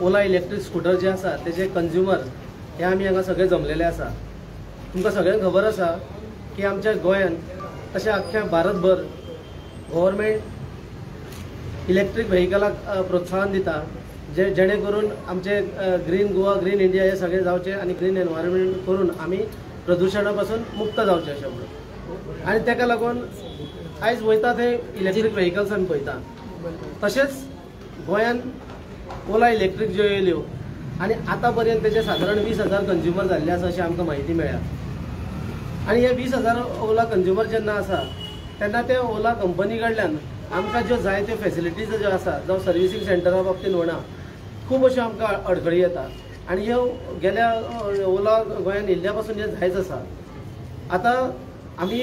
Ola electric scooter जे आसा तेजे consumer हे आमी हांगा सगळे जमलेले आसा. तुमकां सगळ्यांक खबर आसा की आमच्या गोंयान तशें अख्ख्या भारतभर गव्हर्मेंट इलेक्ट्रीक व्हेकलाक प्रोत्साहन दिता, जे जेणे करून आमचे ग्रीन गोवा, ग्रीन इंडिया हे सगळे जावचे आनी ग्रीन एनवायरमेंट करून आमी प्रदुशणा पासून मुक्त जावचे अशें म्हणून. आनी ताका लागून आयज वयता थंय इलेक्ट्रीक व्हेकल्स आमी पळयता. तशेंच गोंयान ओला इलेक्ट्रीक ज्यो येयल्यो आनी आतां पर्यंत तेजे सादारण 20,000 कंज्युमर जाल्ले आसा अशी आमकां म्हायती मेळ्ळ्या. आनी हे 20,000 ओला कंज्युमर जेन्ना आसा तेन्ना ते ओला कंपनी कडल्यान आमकां ज्यो जाय त्यो फेसिलिटीज ज्यो आसा, जावं सर्विसींग सेंटरा बाबतीन म्हणा, खूब अश्यो आमकां अडखळी येता. आनी ह्यो गेल्या ओला गोंयान येयल्ल्या पासून हें जायच आसा. आतां आमी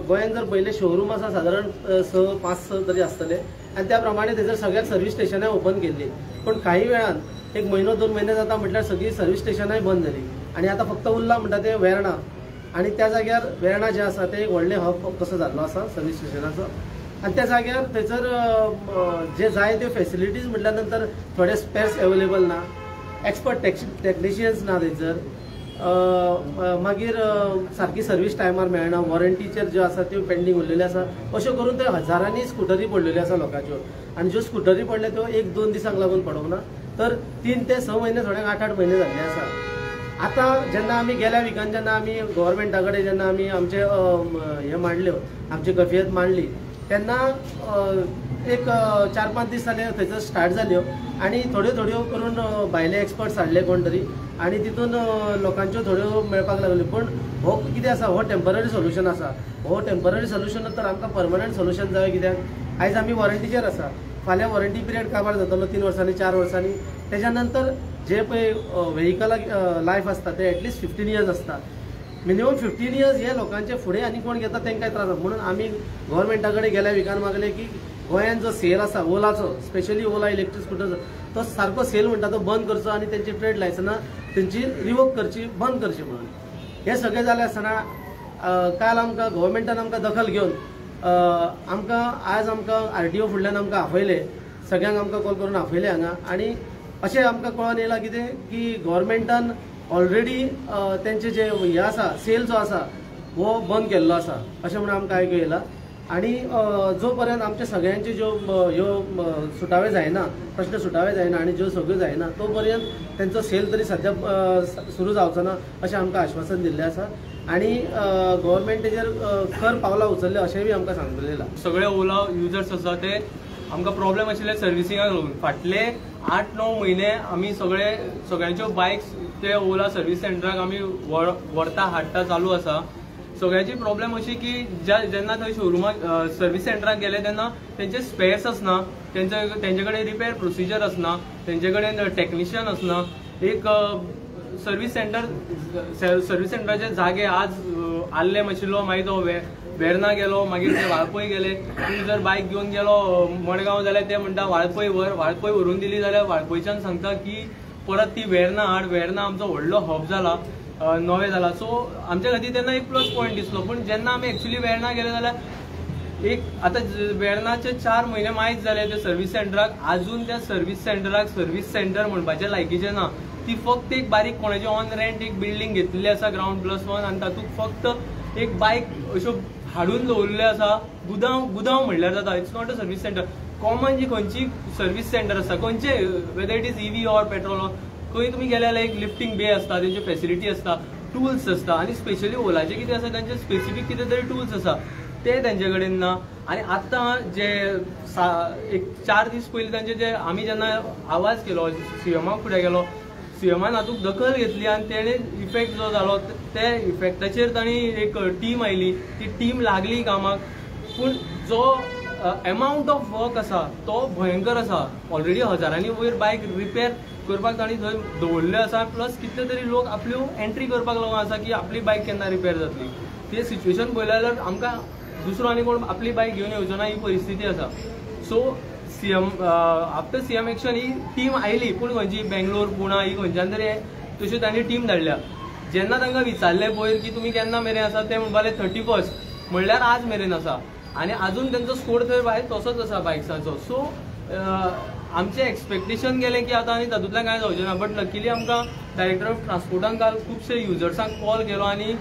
गोंयान जर पयलें शोरूम आसा सादारण 6-5 तरी आसतले आनी त्या प्रमाणे थंयसर सगळ्याक सर्वीस स्टेशनां ओपन केल्ली, पूण काही वेळान एक म्हयनो 2 म्हयने जाता म्हटल्यार सगळीं सर्वीस स्टेशनांय बंद जाली आनी आतां फक्त उरला म्हणटा तें वेर्णा. आनी त्या जाग्यार वेर्णा जें आसा तें एक व्हडलें हब कसो जाल्लो आसा सर्वीस स्टेशनाचो. आनी त्या जाग्यार थंयसर जे जाय त्यो फेसिलिटीज म्हटल्या नंतर थोडे स्पेर्स एवेलेबल ना, एक्सपर्ट टॅक्निशियन्स ना थंयसर, मागीर सारकी सर्वीस टायमार मेळना, वॉरंटीचेर ज्यो आसा त्यो पेंडींग उरलेल्यो आसा. अश्यो करून ते हजारांनी स्कुटरी पडलेल्यो आसा लोकांच्यो. आनी ज्यो स्कुटरी पडल्या त्यो 1-2 दिसांक लागून पडूंक ना, तर 3 ते 6 म्हयने, थोड्यांक 8-8 म्हयने जाल्ले आसा. आतां जेन्ना आमी गेल्या विकान जेन्ना आमी गव्हर्मेंटा कडेन जेन्ना आमी आमचे हें मांडल्यो, आमची कफियत मांडली, तेन्ना एक 4-5 दीस जाले थंयसर स्टार्ट जाल्यो आनी थोड्यो थोड्यो करून भायले एक्सपर्ट्स हाडले कोण तरी आनी तितून लोकांच्यो थोड्यो मेळपाक लागल्यो. पूण हो कितें आसा, हो टेंपररी सोल्युशन आसा. हो टेंपररी सोल्युशन तर आमकां परमनंट सोल्युशन जाय. कित्याक आयज आमी वॉरंटीचेर आसा, फाल्यां वॉरंटी पिरियड काबार जातलो 3 वर्सांनी 4 वर्सांनी. तेज्या नंतर जे पळय व्हेकलाक लायफ आसता ते एटलिस्ट 15 इयर्स आसता. मिनिमम 15 इयर्स हे लोकांचे फुडें आनी कोण घेता तांकां त्रास. म्हणून आमी गव्हर्मेंटा कडेन गेल्या विकान मागले की गोंयान जो सेल आसा ओलाचो, स्पेशली ओला इलेक्ट्रीक स्कुटरचो, तो सारको सेल म्हणटा तो बंद करचो आनी तेंची ट्रेड लायसनां तेंची रिवोक करची, बंद करची म्हणून. हें सगळें जालें आसतना काल आमकां गव्हर्मेंटान आमकां दखल घेवन आमकां आज आमकां आरटीओ फुडल्यान आमकां आपयले, सगळ्यांक आमकां कॉल करून आपयले हांगा. आनी अशें आमकां कळोन येयलां कितें की गव्हर्मेंटान ऑलरेडी तेंचे जे हे आसा सेल जो आसा हो बंद केल्लो आसा अशें म्हणून आमकां आयकूंक येयलां. आनी जो पर्यंत आमचे सगळ्यांचे ज्यो ह्यो सुटावे जायना, प्रश्न सुटावे जायना आनी ज्यो सगळ्यो जायना तो पर्यंत तेंचो सेल तरी सद्या सुरू जावचो ना अशें आमकां आश्वासन दिल्लें आसा. आनी गव्हर्मेंट तेजेर खर पावलां उचलले अशेंय बी आमकां सांगलें. सगळे ओला युजर्स आसा ते आमकां प्रॉब्लेम आशिल्ले सर्विसिंगाक लागून. फाटले 8-9 म्हयने आमी सगळे सगळ्यांच्यो बायक्स ते ओला सर्वीस सेंटराक आमी व्हरता हाडटा चालू आसा. सगळ्यांची प्रॉब्लेम अशी की जेन्ना थंय शोरुमाक सर्वीस सेंटराक गेले तेन्ना तेंचे स्पेर्स आसना, तेंचे कडेन रिपेर प्रोसिजर आसना, तेंचे कडेन टॅक्निशियन आसना. एक सर्वीस सेंटराचे जागे आज आल्लेम आशिल्लो, मागीर तो वेर्ना गेलो, मागीर ते वाळपय गेले. तूं जर बायक घेवन गेलो मडगांव जाल्यार ते म्हणटा वाळपय व्हर, वाळपय व्हरून दिली जाल्यार वाळपयच्यान सांगता की परत ती वेर्ना हाड. वेर्ना आमचो व्हडलो हब जाला, नवें जाला. सो आमच्या खातीर तेन्ना एक प्लस पॉयंट दिसलो. पूण जेन्ना आमी एक्चुली वेर्ना गेले जाल्यार एक आतां वेर्नाचे 4 म्हयने मायज जाले त्या सर्वीस सेंटराक, आजून त्या सर्वीस सेंटराक सर्वीस सेंटर म्हणपाचें लायकीचें ना. ती फक्त एक बारीक कोणाची ऑन रेंट एक बिल्डींग घेतिल्ली आसा ग्रावंड +1 आनी तातूंत फक्त एक बायक अश्यो हाडून दवरिल्ल्यो आसा. गुदांव गुदांव म्हणल्यार जाता. It's not a service centre. Common जी खंयची सर्वीस सेंटर आसा, खंयचे whether it is EV or petrol, खंय तुमी गेले जाल्यार एक लिफ्टींग बे आसता, तेंची फेसिलिटी आसता, टुल्स आसता. आनी स्पेशली ओलाचे कितें आसा, तेंचे स्पेसिफीक कितें तरी टुल्स आसा ते तेंचे कडेन ना. आनी आतां जे एक 4 दीस पयलीं तेंचे जे आमी जेन्ना आवाज केलो, सीएमाक फुडें गेलो, सीएमान हातूंत दखल घेतली आनी तेणें इफेक्ट जो जालो ते इफेक्टाचेर तांणी एक टीम आयली, ती टीम लागली कामाक. पूण जो एमावंट ऑफ वर्क आसा तो भयंकर आसा. ऑलरेडी हजारांनी वयर बायक रिपेर करपाक तांणी थंय दवरल्यो आसा, प्लस कितले तरी लोक आपल्यो एंट्री करपाक लागून आसा की आपली बायक केन्ना रिपेर जातली. ते सिच्युएशन पळयलें जाल्यार आमकां दुसरो आनी कोण आपली बायक घेवन येवचो ना ही परिस्थिती आसा. So CM after CM action ही टीम आयली, पूण खंयची बेंगलोर पुणा ही खंयच्यान तरी तश्यो तांणी टीम धाडल्या. जेन्ना तांकां विचारलें पयर की तुमी केन्ना मेरेन आसा, ते म्हणपाले 31 म्हणल्यार आज मेरेन आसा. आनी आजून तेंचो स्कोर थंय भायर तसोच आसा बायक्सांचो. सो आमचें एक्सपेक्टेशन गेलें की आतां आनी तातूंतल्यान कांय जावचें ना. बट लकीली आमकां डायरेक्टर ऑफ ट्रान्सपोर्टान काल खुबशे युजर्सांक कॉल केलो आनी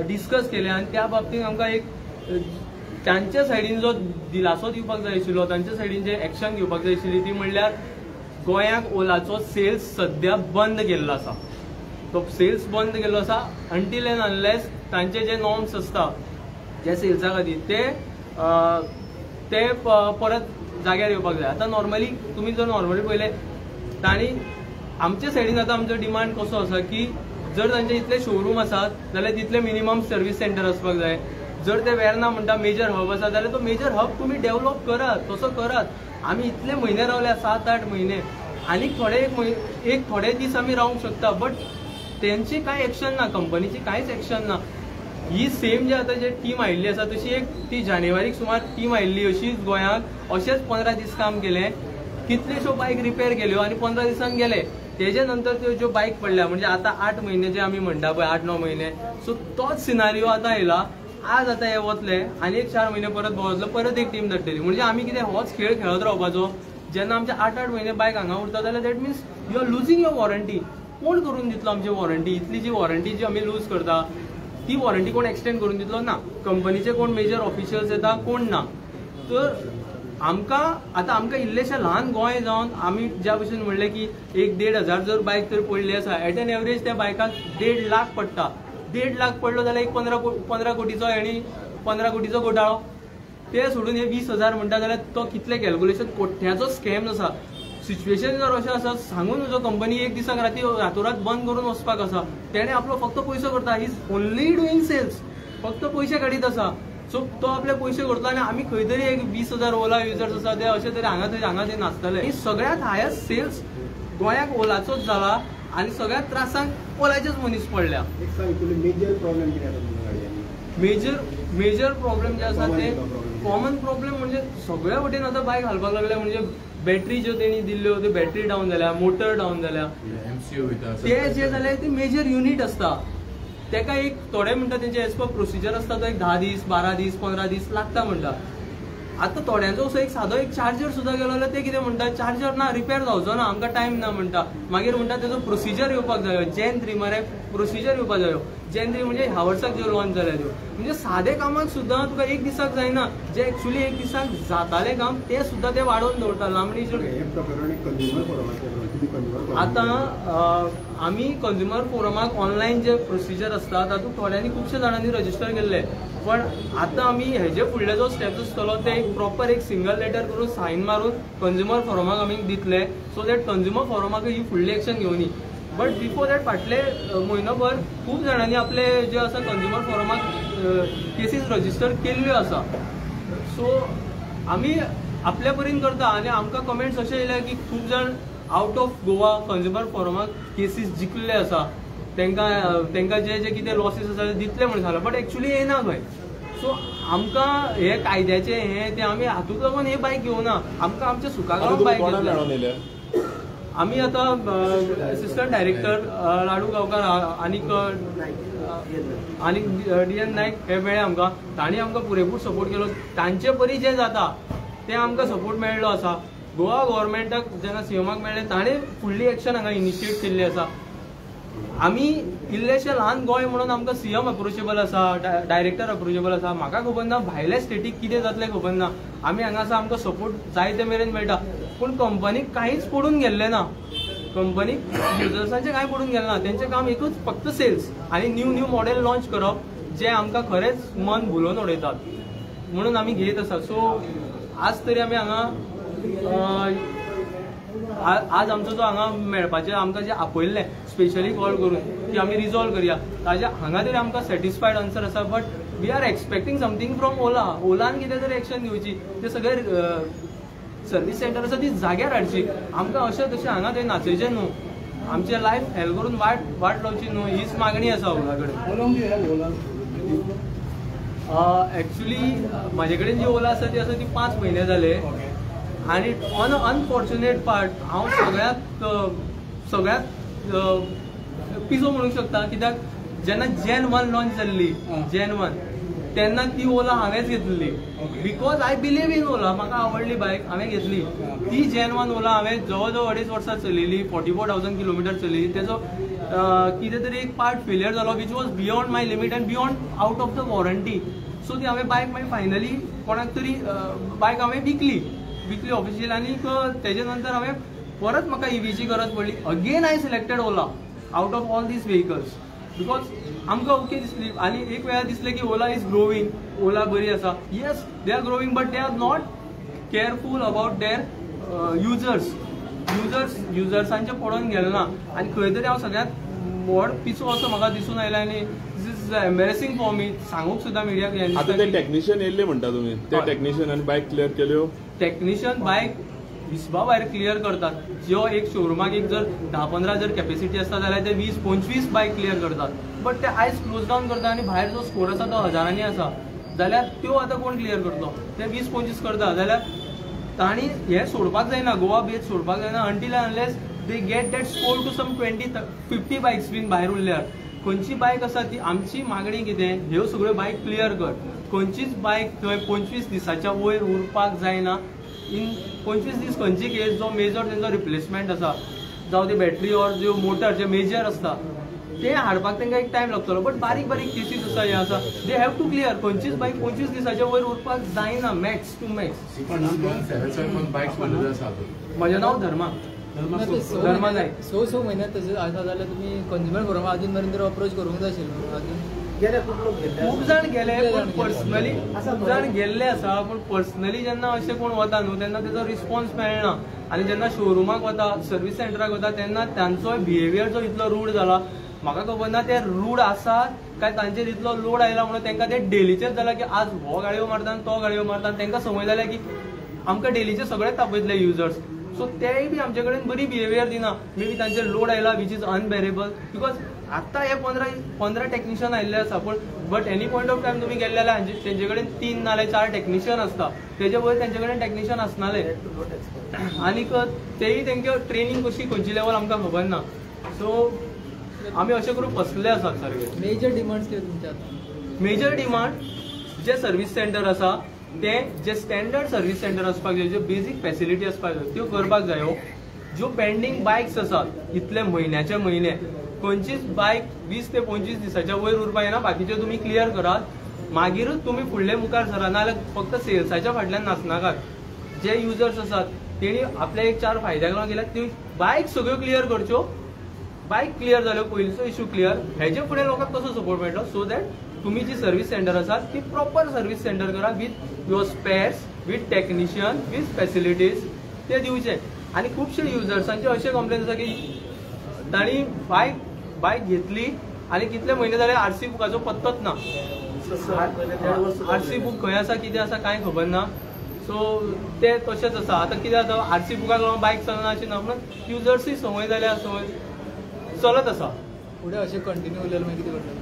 डिस्कस केलें आनी त्या बाबतींत आमकां एक तांच्या सायडीन जो दिलासो दिवपाक जाय आशिल्लो, तांच्या सायडीन जे एक्शन घेवपाक जाय आशिल्ली ती म्हणल्यार गोंयाक ओलाचो सेल्स सद्या बंद केल्लो आसा. तो सेल्स बंद केल्लो आसा अंटील एंड अनलेस तांचे जे नॉर्म्स आसता जे सेल्सा खातीर ते परत जाग्यार येवपाक जाय. आतां नॉर्मली तुमी जर नॉर्मली पळयलें तांणी आमच्या सायडीन आतां आमचो डिमांड कसो आसा की जर तांचे इतले शोरूम आसात जाल्यार तितले मिनिमम सर्वीस सेंटर आसपाक जाय. जर ते वेर्ना म्हणटा मेजर हब आसा जाल्यार तो मेजर हब तुमी डेवलॉप करात, तसो करात. आमी इतले म्हयने रावल्या, 7-8 म्हयने, आनीक थोडे एक थोडे दीस आमी रावंक शकता, बट तेंची कांय एक्शन ना, कंपनीची कांयच एक्शन ना. ही सेम जे आतां जे टीम आयिल्ली आसा तशी एक ती जानेवारीक सुमार टीम आयिल्ली अशीच गोंयांत अशेंच 15 दीस काम केलें, कितल्योश्यो बायक रिपेर केल्यो आनी 15 दिसान गेले. तेजे नंतर त्यो ज्यो बायक पडल्या म्हणजे आतां 8 म्हयने जे आमी म्हणटा पळय, 8-9 म्हयने, सो तोच सिनारियो आतां आयला. आज आतां हे वतले आनी एक 4 म्हयने परत भोंवतलो, परत एक टीम धाडटली. म्हणजे आमी कितें होच खेळ खेळत रावपाचो? जेन्ना आमचे 8-8 म्हयने बायक हांगा उरता जाल्यार that means you are losing your warranty. कोण करून दितलो आमची वॉरंटी? इतली जी वॉरंटी जी आमी लूज करता ती वॉरंटी कोण एक्सटेंड करून दितलो? ना. कंपनीचे कोण मेजर ऑफिशियल्स येता, कोण ना. तर आमकां आतां आमकां इल्लेशें ल्हान गोंय जावन आमी ज्या भशेन म्हणलें की 1-1.5 हजार जर बायक तर पडली आसा, एट एन एवरेज त्या बायकाक 1.5 लाख पडटा. 1.5 लाख पडलो जाल्यार एक 15 कोटीचो आनी 15 कोटीचो घोटाळो. ते सोडून हे 20,000 म्हणटा जाल्यार तो कितले कॅल्क्युलेशन, कोट्याचो स्कॅम आसा. सिच्युएशन जर अशें आसा सांगून जो कंपनी एक दिसाक रातोरात बंद करून वचपाक आसा, तेणें आपलो फक्त पयसो करता. He is only doing sales, फक्त पयशे काडीत आसा. सो तो आपले पयशे करतलो आनी आमी खंय तरी एक 20,000 ओला युजर्स आसा ते अशे तरी हांगा थंय हांगा थंय नाचतले. आनी सगळ्यांत हायस्ट सेल्स गोंयाक ओलाचोच जाला आनी सगळ्यांत त्रासांक ओलाचेच मनीस पडल्या. मेजर प्रॉब्लेम कितें आसा? मेजर प्रॉब्लेम जे आसा ते कॉमन प्रॉब्लेम म्हणजे सगळ्या वटेन आतां बायक घालपाक लागल्या. म्हणजे बॅटरी ज्यो तेणी दिल्ल्यो त्यो बॅटरी डावन जाल्या, मोटर डावन जाल्या, ते जे जाले ते मेजर युनीट आसता तेका एक थोडे म्हणटा तेंचे एज पर प्रोसिजर आसता तो एक 10 दीस 12 दीस 15 दीस लागता म्हणटा. आतां थोड्यांचो असो एक सादो एक चार्जर सुद्दां गेलो जाल्यार ते कितें म्हणटा, चार्जर ना, रिपेर जावचो ना, आमकां टायम ना म्हणटा. मागीर म्हणटा तेजो प्रोसिजर येवपाक जायो, जेन 3 मरे प्रोसिजर येवपाक जायो. जेन 3 म्हणजे ह्या वर्साक ज्यो लॉन्च जाल्या त्यो, म्हणजे सादे कामाक सुद्दां तुका एक दिसाक जायना, जे एक्चुअली एक दिसाक जातालें काम तें सुद्दां ते वाडोवन दवरता लांबणी. आतां आमी कंज्युमर फोरमाक ऑनलायन जे प्रोसिजर आसता तातूंत थोड्यांनी खुबशे जाणांनी रजिस्टर केल्ले, पण आतां आमी हेजे फुडले जो स्टेप्स आसतलो ते एक प्रॉपर एक सिंगल लेटर करून सायन मारून कंज्युमर फोरमाक आमी दितले, सो that consumer फोरमाक ही फुडली एक्शन घेवनी. बट बिफोर that फाटले म्हयनोभर खूब जाणांनी आपले जे आसा कंज्युमर फोरमाक केसीस रजिस्टर केल्ल्यो आसा. सो आमी आपल्या परीन करता आनी आमकां कमेंट्स अशे येयले की खूब जाण आउट ऑफ गोवा कंज्युमर फोरमाक केसीस जिखल्ले आसा, तांकां जे जे कितें लॉसीस आसा ते दितले म्हण सांगलां, बट एक्चुअली येना खंय. सो आमकां हे कायद्याचें हें तें आमी हातूंत लागून हे बायक घेवना, आमकां आमच्या सुखाक लागून बायक घेतल्या. आमी आतां एसिस्टंट डायरेक्टर लाडू गांवकार आनीक डी.एन. नायक हे मेळ्ळे आमकां, तांणी आमकां पुरेपूर सपोर्ट केलो. तांचे परी जें जाता तें आमकां सपोर्ट मेळ्ळो आसा. गोवा गव्हर्मेंटाक जेन्ना सीएमाक मेळ्ळें ताणें फुडली एक्शन हांगा इनिशिएट केल्ली आसा. आमी इल्लेशें ल्हान गोंय म्हणून आमकां सीएम अप्रोचेबल आसा, डायरेक्टर अप्रोचेबल आसा. म्हाका खबर ना भायल्या स्टेटीक कितें जातलें खबर ना. आमी हांगा आसा, आमकां सपोर्ट जाय ते मेरेन मेळटा, पूण कंपनीक कांयच पडून गेल्लें ना. कंपनीक युजर्सांचें कांय पडून गेलें ना. तेंचें काम एकूच, फक्त सेल्स आनी न्यू न्यू मॉडेल लॉन्च करप, जें आमकां खरेंच मन भुलोवन उडयतात म्हणून आमी घेत आसा. सो आज तरी आमी हांगा आज आमचो जो हांगा मेळपाचें आमकां जें आपयल्लें स्पेशली कॉल करून की आमी रिजॉल्व करया, ताज्या हांगा तरी आमकां सॅटिस्फायड आन्सर आसा. But we are expecting something from Ola. ओलान कितें तरी एक्शन घेवची, ते सगळे सर्वीस सेंटर आसा ती जाग्यार हाडची. आमकां अशें तशें हांगा थंय नाचयचें न्हू, आमचें लायफ हॅल करून वाट लावची न्हू, हीच मागणी आसा ओला कडेन. एक्चुअली म्हाजे कडेन जी ओला आसा ती आसा ती 5 म्हयने जाले आनी ऑन अनफॉर्च्युनेट पार्ट हांव सगळ्यांत सगळ्यांत पिसो म्हणूंक शकता, कित्याक जेन्ना जेन 1 लॉन्च जाल्ली, जेन 1 तेन्ना ती ओला हांवेंच घेतलेली because I believe in Ola. म्हाका आवडली बायक, हांवें घेतली ती. जेन 1 ओला हांवें जवळ जवळ 2.5 वर्सां चलयली, 44,000 किलोमिटर चलयली. तेजो कितें तरी एक पार्ट फेलियर जालो which was beyond my limit and beyond out of the warranty. So ती हांवें बायक मागीर फायनली कोणाक तरी बायक हांवें विकली ऑफिशियल. आनीक तेजे नंतर हांवें परत म्हाका ईव्हीची गरज पडली. Again I selected Ola out of all these vehicles because आमकां ओके दिसली. आनी एक वेळार दिसलें की ओला is growing, Ola बरी आसा. Yes, they are growing but they are not careful about their users. युजर्सांचें पडोवन गेलें ना आनी खंय तरी हांव सगळ्यांत व्हड पिसो असो म्हाका दिसून आयला आनी this is embarrassing for me सांगूंक सुद्दां मिडियाक. आतां ते टॅक्निशियन येयल्ले म्हणटा तुमी, ते टॅक्निशियनान बायक क्लियर केल्यो? टॅक्निशियन बायक हिसबा भायर क्लियर करतात. ज्यो एक शोरुमाक एक जर 10-15 जर कॅपेसिटी आसता जाल्यार ते 20-25 बायक क्लियर करतात. बट ते आयज क्लोज डावन करता आनी भायर जो स्कोर आसा तो हजारांनी आसा जाल्यार त्यो आतां कोण क्लियर करतलो? ते 20-25 करता जाल्यार तांणी हें सोडपाक जायना, गोवा बेज सोडपाक जायना until unless they get that score to some 20-50 bikes बीन भायर उरल्यार. खंयची बायक आसा ती आमची मागणी कितें, ह्यो सगळ्यो बायक क्लियर कर. खंयचीच बायक थंय 25 दिसाच्या वयर उरपाक जायना. इन 25 दीस खंयची केस जो मेजर तेंचो रिप्लेसमेंट आसा, जावं ती बॅटरी ऑर ज्यो मोटर जे मेजर आसता ते हाडपाक तांकां एक टायम लागतलो. बट बारीक बारीक केसीस आसा, हे आसा, they have to clear. खंयचीच बायक 25 दिसाच्या वयर उरपाक जायना मॅक्स टू मॅक्स. म्हजें नांव धर्मा. धर्मा नायक. 6 म्हयन्यात तशें आसा जाल्यार तुमी कंज्युमर फोरमा अजून मेरेन तरी अप्रोच करूंक जाय आशिल्लो. अजून खूब जाण गेले पूण पर्सनली खूब जाण गेल्ले आसा पूण पर्सनली जेन्ना अशें कोण वता न्हू तेन्ना तेजो रिस्पॉन्स मेळना. आनी जेन्ना शोरुमाक वता, सर्वीस सेंटराक वता तेन्ना तांचो बिहेवियर जो इतलो रूड जाला, म्हाका खबर ना ते रूड आसात काय तांचेर इतलो लोड आयला म्हणून तांकां ते डेलीचेच जाला की आज हो गाडयो मारता आनी तो गाडयो मारता. आनी तांकां संवय जाल्या की आमकां डेलीचे सगळेच तापयतले युजर्स. सो तेय बी आमचे कडेन बरी बिहेवियर दिना. मे बी तांचेर लोड आयला which is unbearable because आतां हे 15 टॅक्निशियन आयिल्ले आसा पूण but any point of time तुमी गेल्ले जाल्यार तेंचे कडेन 3 नाल्यार 4 टॅक्निशियन आसता, तेजे वयर तेंचे कडेन टॅक्निशियन आसनाले. आनीक तेय तेंचे ट्रेनींग कशी खंयची लेवल आमकां खबर ना. सो आमी अशें करून फसले आसात सारके. मेजर डिमांड्स कितें तुमचे आतां? मेजर डिमांड जे सर्वीस सेंटर आसा ते जे स्टँडर्ड सर्वीस सेंटर आसपाक जाय, ज्यो बेजीक फॅसिलिटी आसपाक जाय त्यो करपाक जायो. ज्यो पेंडींग बायक्स आसात इतले म्हयन्याचे म्हयने खंयचीच बायक 20 ते 25 दिसाच्या वयर उरपाक येना. बाकीच्यो तुमी क्लियर करात, मागीरूच तुमी फुडले मुखार सरा, नाजाल्यार फक्त सेल्साच्या फाटल्यान नाचनाकात. जे युजर्स आसात तेणी आपल्या एक 4 फायद्याक लागून केल्यार त्यो बायक सगळ्यो क्लियर करच्यो. बायक क्लियर जाल्यो, पयलींचो इशू क्लियर, हेजे फुडें लोकांक कसो सपोर्ट मेळटलो? सो that तुमी जी सर्वीस सेंटर आसात ती प्रॉपर सर्वीस सेंटर करा with your spares, with technician, with facilities ते दिवचे. आनी खुबशे युजर्सांचे अशे कंप्लेन आसा की तांणी बायक घेतली आनी कितले म्हयने जाले आरसी बुकाचो पत्तोच ना, आरसी बूक खंय आसा कितें आसा कांय खबर ना. सो ते तशेंच आसा. आतां कितें जाता, आरसी बुकाक लागून बायक चलना अशें ना, म्हणून युजर्सूय संवय जाल्या, संवय चलत आसा. फुडें अशें कंटिन्यू उरलें मागीर कितें करतले?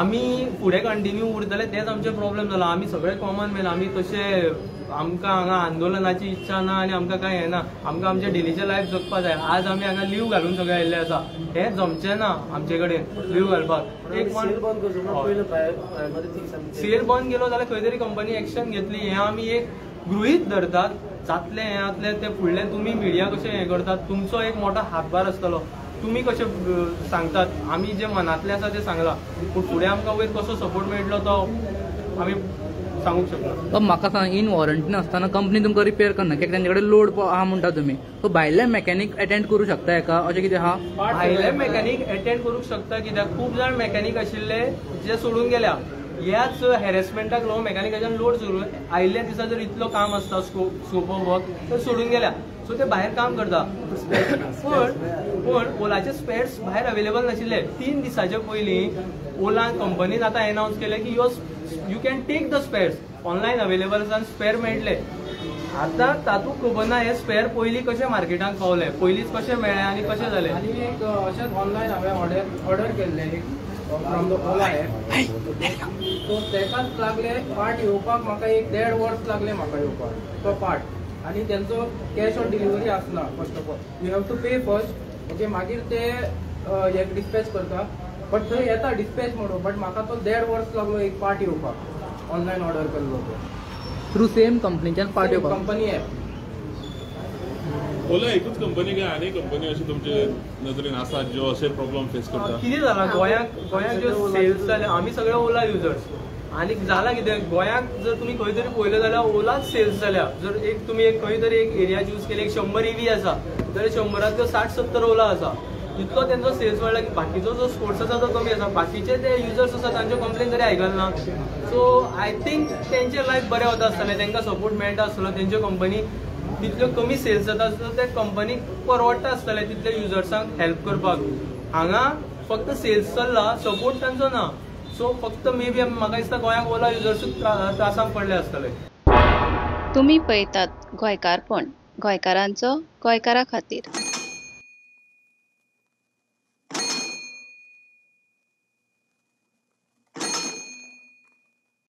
आमी फुडें कंटिन्यू उरतले तेच आमचें प्रॉब्लेम जाला. आमी सगळे कॉमन मॅन, आमी तशे आमकां हांगा आंदोलनाची इच्छा ना आनी आमकां कांय येना. आमकां आमचें डेलीचें लायफ जगपा जाय. आज आमी हांगा लीव घालून सगळे आयिल्ले आसा, हें जमचें ना आमचे कडेन लीव घालपाक. एक सेल बंद केलो जाल्यार खंय तरी कंपनी एक्शन घेतली हें आमी एक गृहीत धरतात. जातलें हें जातलें तें फुडलें तुमी मिडिया कशें हें करतात, तुमचो एक मोठो हातभार आसतलो. तुमी कशें सांगतात, आमी जे मनांतलें आसा तें सांगलां, पूण फुडें आमकां वयर कसो सपोर्ट मेळटलो तो आमी सांगूंक शकना. म्हाका सांग, इन वॉरंटी नासतना कंपनी तुमकां रिपेर करना कित्याक तेंचे कडेन लोड आहा म्हणटा तुमी, सो भायले मॅकॅनीक एटेंड करूं शकता हेका अशें कितें आहा? भायले मॅकॅनीक एटेंड करूंक शकता कित्याक खूब जाण मॅकॅनीक आशिल्ले जे सोडून गेल्या ह्याच हॅरेसमेंटाक लागून. मॅकॅनिकाच्यान लोड सोडून आयिल्ल्या दिसा जर इतलो काम आसता स्कोप ऑफ वर्क तर सोडून गेल्या. सो ते भायर काम करता. पण ओलाचे स्पेर्स भायर अवेलेबल नाशिल्ले. 3 दिसाच्या पयलीं ओला कंपनीन आतां एनावन्स केलें की you can take the spares online available आसा आनी स्पेर मेळटले. आतां तातूंत खबर ना हे स्पेर पयलीं कशें मार्केटांत पावले, पयलींच कशें मेळ्ळे आनी कशें जालें. आनी एक अशेंच ऑनलायन हांवें ऑर्डर केल्लें एक from the Ola app. So तेकाच लागले पार्ट येवपाक म्हाका 1.5 वर्स लागले म्हाका येवपाक तो पार्ट. आनी तेंचो कॅश ऑन डिलिव्हरी आसना. First of all you have to pay first, okay, मागीर ते हे डिस्पॅच करता. बट थंय येता डिस्पॅच म्हणून, बट म्हाका तो 1.5 वर्स लागलो एक पार्ट येवपाक, ऑनलायन ऑर्डर केल्लो तो थ्रू सेम कंपनीच्यान पार्ट येवपाक. Company app. ओला एकूच कंपनी काय आनी कंपनी अशी तुमचे नदरेन आसात ज्यो अशे प्रॉब्लम फेस करता? कितें जाला, गोंयांक ज्यो सेल्स जाल्या, आमी सगळे ओला युजर्स आनी जाला कितें, गोंयांक जर तुमी खंय तरी पळयलें जाल्यार ओलाच सेल्स जाल्या. जर एक तुमी एक खंय तरी एक एरिया चूज केली, एक 100 EV आसा जाल्यार 100 60-70 ओला आसा. इतलो तेंचो सेल्स वाडला की बाकीचो जो स्पोर्ट्स आसा तो कमी आसा. बाकीचे ते युजर्स आसा तांच्यो कंप्लेन तरी आयकना. सो I think तेंचे लायफ बरें वता आसतलें, तांकां सपोर्ट मेळटा आसतलो, तेंच्यो कंपनी तितल्यो कमी सेल्स जाता आसतलो, ते कंपनीक परवडटा आसतलें तितले युजर्सांक हेल्प करपाक. हांगा फक्त सेल्स चल्ला, सपोर्ट तांचो ना. सो फक्त मे बी म्हाका दिसता गोंयांक ओला युजर्सूच त्रासांक पडले आसतले. तुमी पळयतात गोंयकारपण, गोंयकारांचो गोंयकारा खातीर.